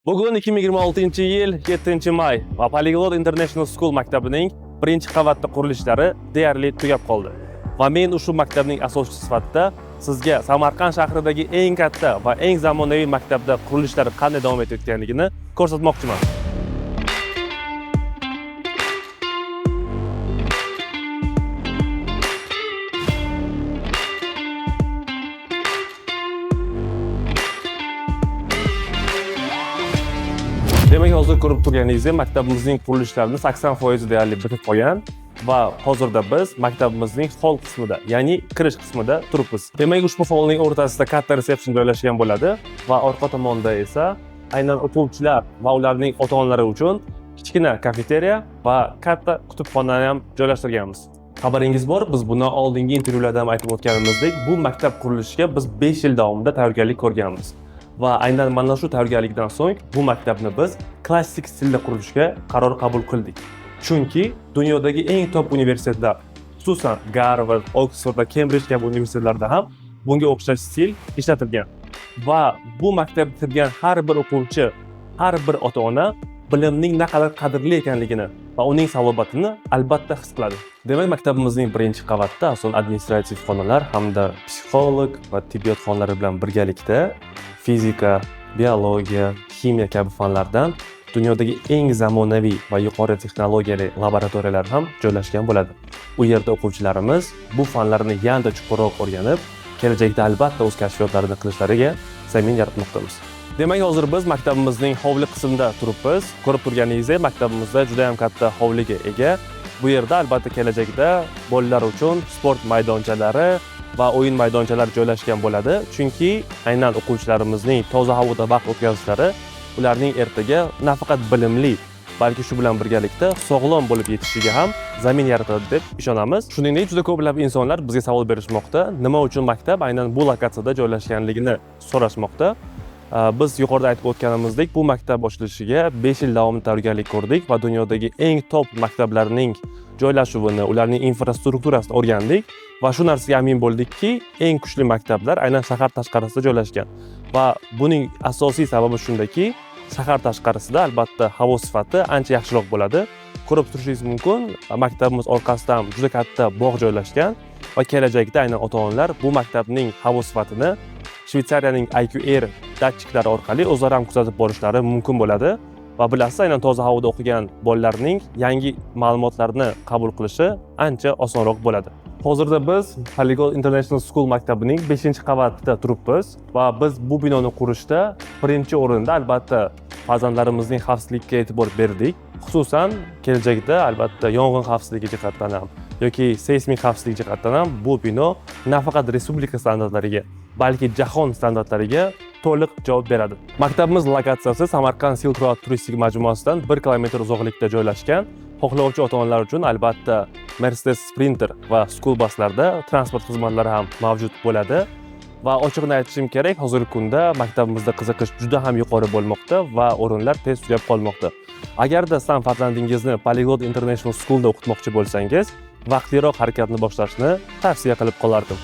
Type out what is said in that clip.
Bugun 2026-yil 7-may va Polyglot International School maktabining birinchi qavatda qurilishlari deyarli tugab qoldi. Va men ushbu maktabning asoschisi sifatida sizga Samarqand shahridagi eng katta va eng zamonaviy maktabda qurilishlar qanday davom etayotganligini ko'rsatmoqchiman. Demak, hozir ko'rib turganingizdek, maktabimizning qurilishlarini 80% deyarli bitib qolgan va hozirda biz maktabimizning hol qismida, ya'ni kirish qismida turibmiz. Demak, ushbu holning o'rtasida katta reception joylashgan bo'ladi va orqa tomonda esa aynan o'quvchilar va ularning ota-onalari uchun kichkina kafeteriya va katta kutubxonani ham joylashtirganmiz. Xabaringiz bor, biz bundan oldingi intervyularda ham aytib o'tganimizdek, bu maktab qurilishiga biz 5 yil davomida tayyorgarlik ko'rganmiz. Va aynan mana shu tayyorgarlikdan so'ng bu maktabni biz klassik stilda qurilishga qaror qabul qildik. Chunki dunyodagi eng top universitetlar, xususan Garvard, Oksford va Kembrij kabi universitetlarda ham bunga o'xshash stil ishlatilgan. Va bu maktabda bitirgan har bir o'quvchi, har bir ota-ona bilimning naqadar qadrli ekanligini va uning salobatini albatta his qiladi. Demak, maktabimizning birinchi qavatida asosan administrativ xonalar hamda psixolog va tibbiyot xonalari bilan birgalikda fizika, biologiya, ximiya kabi fanlardan dunyodagi eng zamonaviy va yuqori texnologiyali laboratoriyalar ham joylashgan bo'ladi. U yerda o'quvchilarimiz bu fanlarni yanada chuqurroq o'rganib, kelajakda albatta o'z kashfiyotlarini qilishlariga zamin yaratmoqdamiz. Demak, hozir biz maktabimizning hovli qismida turibmiz. Ko'rib turganingizdek, maktabimizda juda ham katta hovliga ega. Bu yerda albatta kelajakda bolalar uchun sport maydonchalari va o'yin maydonchalari joylashgan bo'ladi. Chunki aynan o'quvchilarimizning toza havoda vaqt o'tkazishlari ularning ertaga nafaqat bilimli, balki shu bilan birgalikda sog'lom bo'lib yetishishiga ham zamin yaratadi deb ishonamiz. Shuningdek, juda ko'plab insonlar bizga savol berishmoqda, nima uchun maktab aynan bu lokatsiyada joylashganligini so'rashmoqda. Biz yuqorida aytib o'tganimizdek, bu maktab ochilishiga 5 yil davomida tayyorgarlik ko'rdik va dunyodagi eng top maktablarning joylashuvini, ularning infrastrukturasini o'rgandik va shu narsaga amin bo'ldikki, eng kuchli maktablar aynan shahar tashqarisida joylashgan. Va buning asosiy sababi shundaki, shahar tashqarisida albatta havo sifati ancha yaxshiroq bo'ladi. Ko'rib turishingiz mumkin, maktabimiz orqasida ham juda katta bog' joylashgan va kelajakda aynan ota-onalar bu maktabning havo sifatini Shvetsariyaning IQ Air datchiklari orqali o'zlari ham kuzatib borishlari mumkin bo'ladi. Va bilasiz, aynan toza havoda o'qigan bolalarning yangi ma'lumotlarni qabul qilishi ancha osonroq bo'ladi. Hozirda biz Polyglot International School maktabining 5-qavatida turibmiz va biz bu binoni qurishda birinchi o'rinda albatta farzandlarimizning xavfsizligiga e'tibor berdik. Xususan, kelajakda albatta yong'in xavfsizligi jihatdan ham yoki seysmik xavfsizlik jihatdan ham bu bino nafaqat respublika standartlariga, balki jahon standartlariga to'liq javob beradi. Maktabimiz lokatsiyasi Samarqand Silk Road turistik majmuasidan 1 kilometr uzoqlikda joylashgan. Xohlovchi ota-onalar uchun albatta Mercedes Sprinter va school buslarda transport xizmatlari ham mavjud bo'ladi. Va ochig'ini aytishim kerak, hozirgi kunda maktabimizda qiziqish juda ham yuqori bo'lmoqda va o'rinlar tez tugab qolmoqda. Agarda siz ham farzandingizni Polyglot International Schoolda o'qitmoqchi bo'lsangiz, vaqtliroq harakatni boshlashni tavsiya qilib qolardim.